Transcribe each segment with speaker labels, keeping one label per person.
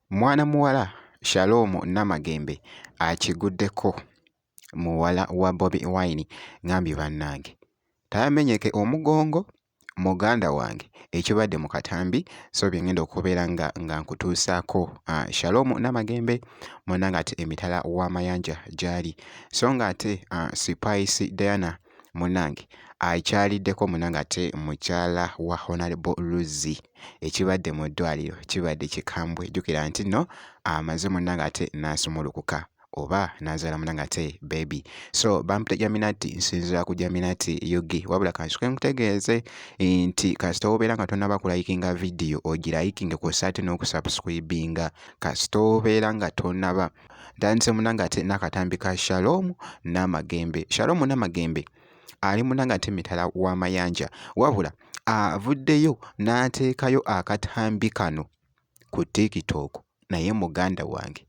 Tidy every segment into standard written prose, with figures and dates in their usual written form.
Speaker 1: Mwana muwala Shalom Namagembe akiguddeko muwala wa Bobi Wine ngambye bannange taamenyeke omugongo muganda wange ekibadde mu katambi so bye ngenda okubeera nga nga nkutuusaako Shalom Namagembe munnange ate emitala w'amayanja gy'ali so ng'ate Spice Diana Munange akyaliddeko munange ate mukyala wa Honourable Luzzi ekibadde mu ddwaliro kibadde kikambwe jjukira nti nno amaze munange ate n'asumulukuka oba n'azaala munange ate baby so bampita Jaminati nsinziira ku Jaminati UG wabula kansooke nkutegeeze nti kasita obeera nga tonnaba kulayikinga vidiyo ogirayikinge kw'ossa ate n'okusubscribinga kasita obeera nga tonnaba Ntandise munange ate n'akatambi ka Shalom Namagembe. Shalom Namagembe ali munange ate mitala w'amayanja wabula avuddeyo n'ateekayo akatambi kano ku TikTok naye muganda wange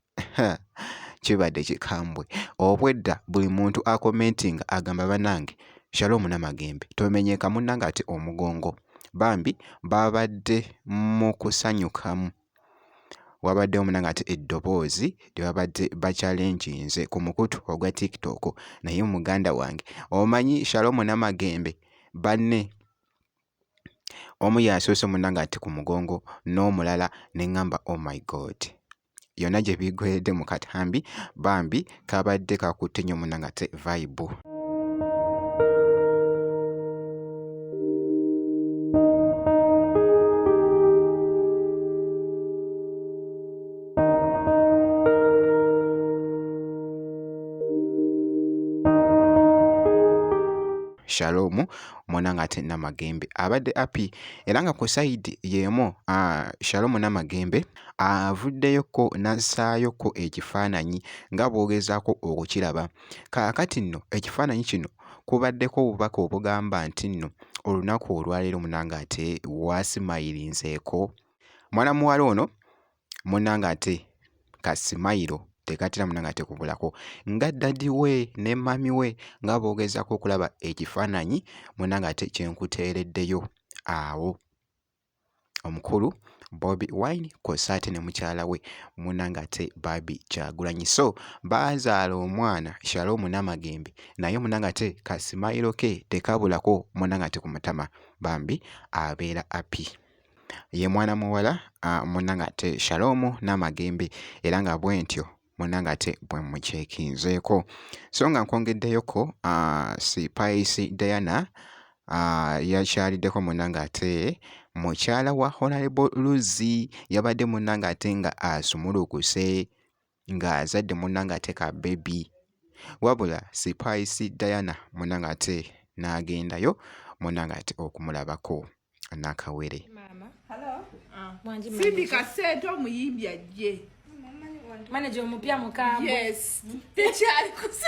Speaker 1: kibadde kikambwe. Obwedda buli muntu akomentinga agamba banange Shalom Namagembe tomenyeka munnange ate omugongo. Bambi babadde mu kusanyukamu. Wabaddewo munange ate eddoboozi lye babadde bakyalenjinze ku mukutu ogwa TikTok naye muganda wange omanyi Shalom Namagembe banne omu y'asoose munnange ate ku mugongo n'omulala ne ŋŋamba oh my God yonna gye biggweredde mu katambi bambi kabadde kakutte nnyo munnange ate vibe. Shalom mwana nga ate Namagembe abadde api era nga ku sayidi y'emu Shalom Namagembe avuddeyoko n'assaayoko ekifaananyi nga bw'ogezaako okukiraba. Kaakati nno ekifaananyi kino kubaddeko obubaka obugamba nti nno olunaku olwaleero munange ate waasimayirinzeeko. Mwana muwala ono munnange ate ka simayiro tekatera munnange ate kubulako nga ddadi we ne mummy we nga bw'ogezaako okulaba ekifaananyi munnange ate kye nkuteereddeyo awo. Omukulu Bobi Wine kw'ossa ate ne mukyala we munnange ate Barbie Kyagulanyi. So baazaala omwana Shalom Namagembe naye munnange ate ka simayiro ke tekabulako munnange ate ku matama bambi abeera happy. Ye mwana muwala munnange ate Shalom Namagembe era nga bwentyo munnange ate bwe mmuceekinzeeko. So nga nkwongeddeyoko Spice Diana yakyaliddeko munnange ate mukyala wa Honourable Luzzi yabadde munnange ate nga asumulukuse ng'azadde munnange ate ka bbebi. Wabula Spice Diana munnange ate n'agendayo munnange ate okumulabako. Nakawere.
Speaker 2: Sindika sente omuyimbi ajje.
Speaker 3: Manager omupya mukambwe.
Speaker 2: Yes. Tekyali kuse.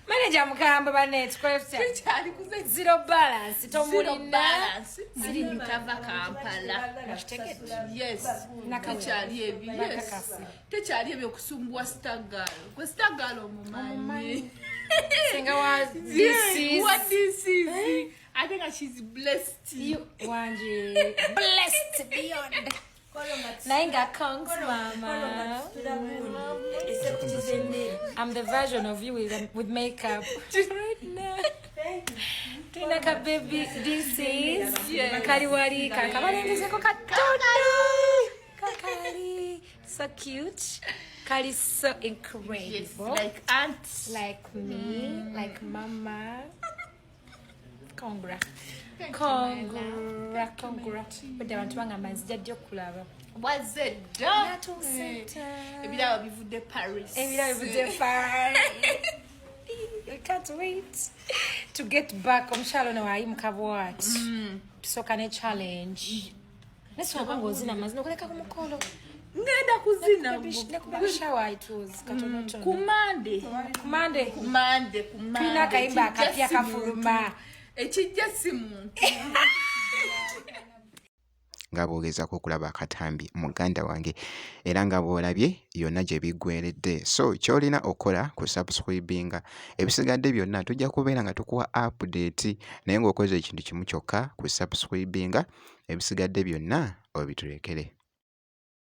Speaker 3: Manager mukambwe bane tukole tutya?
Speaker 2: Tekyali kuse.
Speaker 3: Zero balance tomulina.
Speaker 2: Zero balance. Ziri tava Kampala. Yes. Tekyali ebyo. Yes. Tekyali ebyo kusumbuwa star girl. Gwe star girl omumanyi.
Speaker 3: Senga wa DCs.
Speaker 2: Wa DCs. Eh? I think she's blessed.
Speaker 3: You wanje blessed beyond. Naye nga congs mama. I'm the version of you with makeup. Right now. Tulina ka baby DCs. Kali wali kakabalengezeko katono. Kakali. So cute. Kali so incredible.
Speaker 2: Yes, like aunt.
Speaker 3: Like me, like mama. Congra. Congra, congra. Budde abantu bangamba nzija ddi okulaba.
Speaker 2: Wazze dda.
Speaker 3: Natuuse dda.
Speaker 2: Ebirabo bivudde Paris.
Speaker 3: Ebirabo bivudde Paris. I can't wait to get back. Omukyalo ono wayimuka bwati. Tusooka ne challenge. Naye ng'ozina amazina okuleka ku mukolo.
Speaker 2: Ngenda kuzina.
Speaker 3: Nekuba shower it was katonotono.
Speaker 2: Ku Monday.
Speaker 3: Ku Monday.
Speaker 2: Ku Monday, ku Monday.
Speaker 3: Tulina akayimba akapya kafuluma.
Speaker 2: Ekijja si muntu.
Speaker 1: Nga bw'ogezaako okulaba akatambi muganda wange era nga bw'olabye yonna gye biggweeredde. So ky'olina okukola ku subscribinga, ebisigadde byonna tujja kubeera nga tukuwa update naye ng'okoze ekintu kimu kyokka ku subscribinga, ebisigadde byonna obitulekere.